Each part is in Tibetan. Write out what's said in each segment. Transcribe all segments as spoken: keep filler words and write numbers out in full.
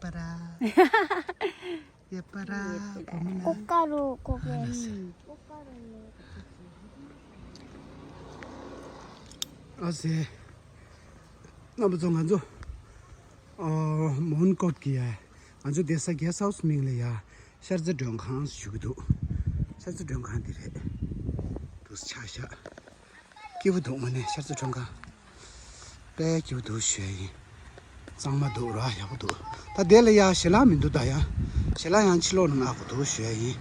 པ་ར། ཡེ་པ་ར། བུ་མོ་ལ། ཀོ་ཀ་རུ་ཀོ་ཀ་རུ། ཨ་ཟེ། རྣམ་པ་ཚོ་ང་ཚོ། ཨ། མོན་གྷོ་གི་ཡ། ང་ཚོ་བསྡད་ས་གེ་སི་ཧའུ་སི་མིང་ལ་ཡ། ཤར་རྩེ་མགྲོན་ཁང་ཞུ་གི་འདུག་ཤར་རྩེ་མགྲོན་ཁང་འདི་རེད། འདུག་ཆ་བཞག་སྐྱིད་པོ་འདུག་དངོས་གནས་ཤར་རྩེ་མགྲོན་ཁང་། དཔེ་སྐྱིད་པོ་འདུག་ཞུ་ཡ་ཡིན། གཙང་མ་འདུག་ར་ཡག་པོ་འདུག་ད་དེ་ལ་ཡ་ཞལ་ལག་མི་འདུག་ད་ཡ། ཞལ་ལག་ཡང་ཕྱི་ལོགས་ནས་མངགས་དགོས་འདུག་ཞུ་ཡ་ཡིན།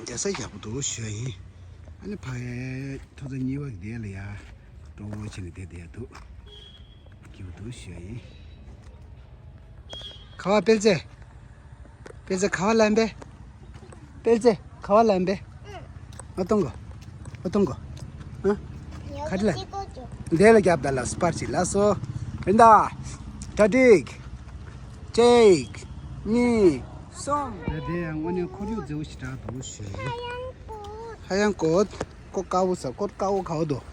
བསྡད་ས་ཡག་པོ་འདུག་ཞུ་ཡ་ཡིན། ཨ་ནི་ཕ་ཡ་ཐོ་ཚ་གཉིས་པ་གི་དེ་ལ་ཡ། སྤྲོ་བོ་བྱས་ནས་བསྡད་བསྡད་ཡ་འདུག་སྐྱིད་པོ་འདུག་ཞུ་ཡ་ཡིན། ཁ་བ་སྤེལ་རྩེ། སྤེལ་རྩེ་ཁ་བ་ལན་པེ། སྤེལ་རྩེ་ཁ་བ་ལན་པེ། ཨ་གཏོང་གོ། ཨ་གཏོང་གོ། ཨ། ཁ་ཅི་ལན། འདས་ལ་རྒྱབ་ད་ལ་སྤར་ཅིག་ལ་སོ། རིན་ད། གྲ་སྒྲིག་ཅིག་གཉིས། གསུམ། ད་དེ་ཡང་དངོས་གནས་ཁོར་ཡུག་མཛེས་པོ་ཞིག་གྲགས་འདུག་ཞུ། ཧ་ཡང་ཀོད། ཀོད་དཀར་པོ་ཟེར། ཀོད་དཀར་པོ་ག་བ་འདུག་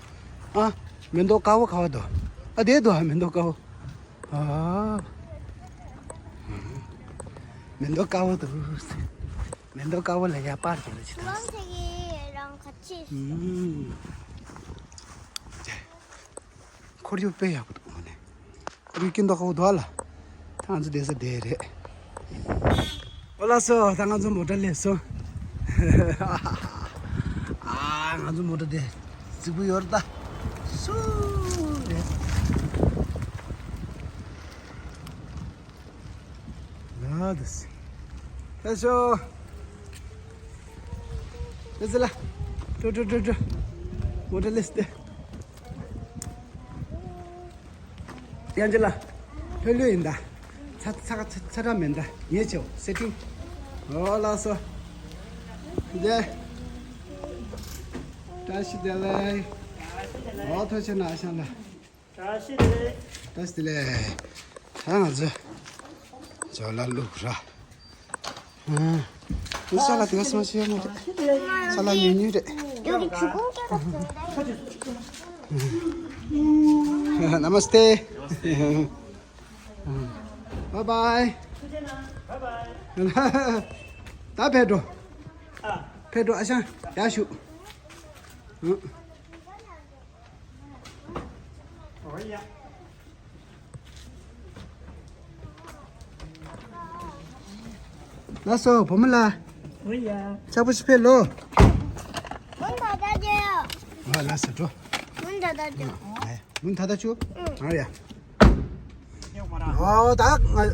ཨ། མེ་ཏོག་དཀར་པོ་ག་བ་འདུག་ཨ་དེ་འདུག་ཨ་མེ་ཏོག་དཀར་པོ། ཨ། མེ་ཏོག་དཀར་པོ་འདུག་མེ་ཏོག་དཀར་པོ་ལ་ཡ་པར་དེ་ལ་ཅི་ཐང་། ཁོར་ཡུག་དཔེ་ཡག་པོ་འདུག་ངོ་ནས། ཁོར་ཡུག་སྐྱིད་མདོག་ཁ་པོ་འདུག་ཨ་ལ། ད་ང་ཚོ་བསྡད་ས་དེ་རེད། ཨོ་ལགས་སོ། ད་ང་ཚོ་མོ་ཊ་སླེབས་སོང་། ཨ། ང་ཚོ་མོ་ཊ་དེ་རྫིག་པོ་ཡོད་རེད་ད། སུ་རེད། ལ་དུས། ལ་ཤོ། ལ་ཟི་ལ། ཀྲོ་ཀྲོ་ཀྲོ་ཀྲོ། མོ་ཊ་སླེབས་ཏེ། ཡང་ཅི་ལ། ལྷོད་ལྷོད་ཡིན་ད། ཚ་ཚ་ཚ་ཚ་དྲག་མིན་ད། ཉེ་ཆེའོ་སེ་ཀྲིང་། ཨོ་ལགས་སོ། ཡེ། བཀྲ་ཤིས་བདེ་ལེགས། ཨོ་ཐུགས་རྗེ་གནང་ཨ་ཞང་ལགས། བཀྲ་ཤིས་བདེ་ལེགས། བཀྲ་ཤིས་བདེ་ལེགས། ད་ང་ཚོ་ཇོ་ལ་བླུག་ར། ཨ། འདི་ས་ལ་དེ་ག་སོང་ཤེས་མ་རེད། ས་ལ་ཉུང་ཉུང་རེད། ཡོད་ཀྱི་ཆུ་ཁུང་སྐྱེ་བ་ཚོ། ནམ་སྟེ། བཱའི་བཱའི། ད་ཕེབས་འགྲོ། ཕེབས་འགྲོ་ཨ་ཞང་ཡར་བཞུགས། ལགས་སོ་བུ་མོ་ལགས། འོ་ཡ། ཚ་པོ་ཞིག་ཕེབས་ལོ། མུན་ད་ད་རྒྱལ། ཨ་ལགས་སོ་འགྲོ། མུན་ད་ད་རྒྱལ། ཨ་ཡ། མུན་ད་ད་ཆུ། ཨ་ཡ། ཨོ་ད་ང་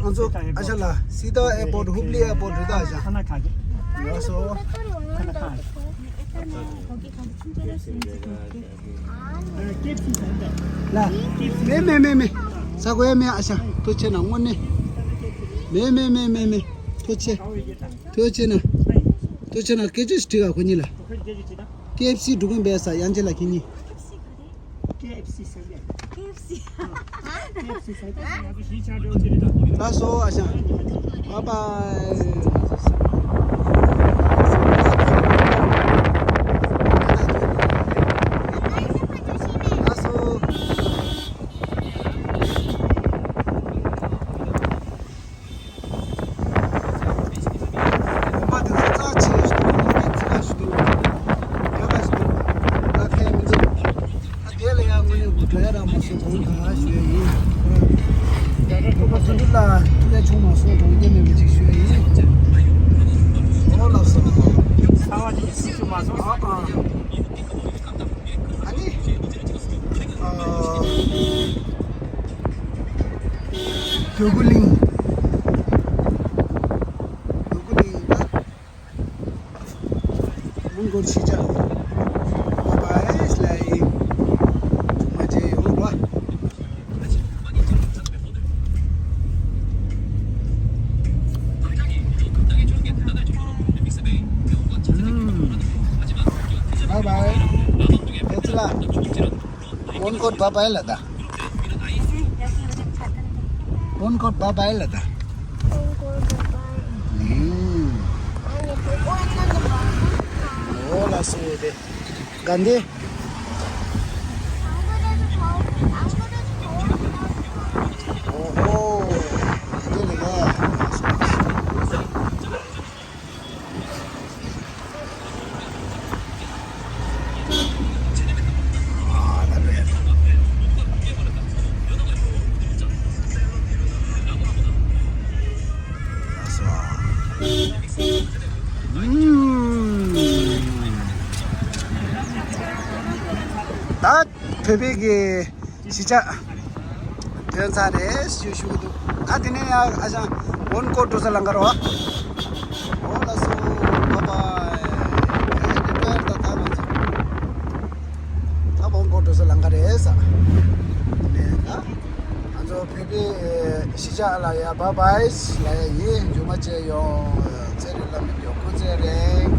ང་ཚོ་ཨ་ཞང་ལགས་སི་ཏཱ་ཨེར་པོར་ཊི་ཧུབ་ལི་ཨེར་པོར་ཊི་རེད་ད་ཨ་ཞང་། ལགས་སོ། ལ། མེད་མེད་མེད་མེད། ཟ་དགོས་ཡ་མེད་ཨ་ཞང་། ཐུགས་རྗེ་གནང་དངོས་གནས། མེད་མེད་མེད་མེད་མེད། ཐུགས་རྗེ། ཐུགས་རྗེ་གནང་། ཐུགས་རྗེ་གནང་། སྐད་ཆ་ཞིག་དྲིས་ཨ་ཁོ་གཉིས་ལ། ཀེ་ཨེཕ་སི་འགྲོ་གི་ཡིན་པས་ཟ་ཡང་ཅི་ལ་ཁྱེད་གཉིས། ཀེ་ཨེཕ་སི་ཟེར་ཡ། ཀེ་ཨེཕ་སི། ཀེ་ཨེཕ་སི་ཟེར་ཡ། ལགས་སོ་ཨ་ཞང་། བཱའི་བཱའི། ལགས་སོ། ཨ་ནི། ཨ། འདོད་རྒུ་གླིང་། འདོད་རྒུ་གླིང་ད། མོན་གྷོ་གཞིས་ཆགས། བཱའི་བཱའི་ལ་ཡིན། མ་བརྗེད་ཡོང་བ། ཨུམ། བཱའི་བཱའི། བདེ་ཚེ་ལགས། མོན་གྷོ་བཱའི་བཱའི་ལ་ད། མོན་གྷོ་བཱའི་བཱའི་ལ་ད། ཨུམ། ཨོ་ལགས་སོ་དེ། ག་འདི། ཨོ་ཧོ། བོད་པའི་གི་གཞིས་ཆགས་ཐོན་ཚར་རེད་ཞུ་ཞུ་གི་འདུག་ཨ་དེ་ནས་ཡང་ཨ་ཞང་ཝོན་ཀོ་འགྲོ་ས་ལམ་ཁ་རེད་བ། འོ་ལགས་སོ། བཱའི་བཱའི། ཨེ་འདི་ཏོ་ཡར་ད་ད་ང་ཚོ་ད་ཝོན་ཀོ་འགྲོ་ས་ལམ་ཁ་རེད་ས། དེ་ནས་ད་ང་ཚོ་བོད་པའི་གཞིས་ཆགས་ལ་ཡ་བཱའི་བཱའི་ལ་ཡ་ཡིན། མཇུག་མ་བྱས་ཡོང་། ཚེ་རིང་བླ་མའི་མགྱོགས་སྐུ་ཚེ་རིང་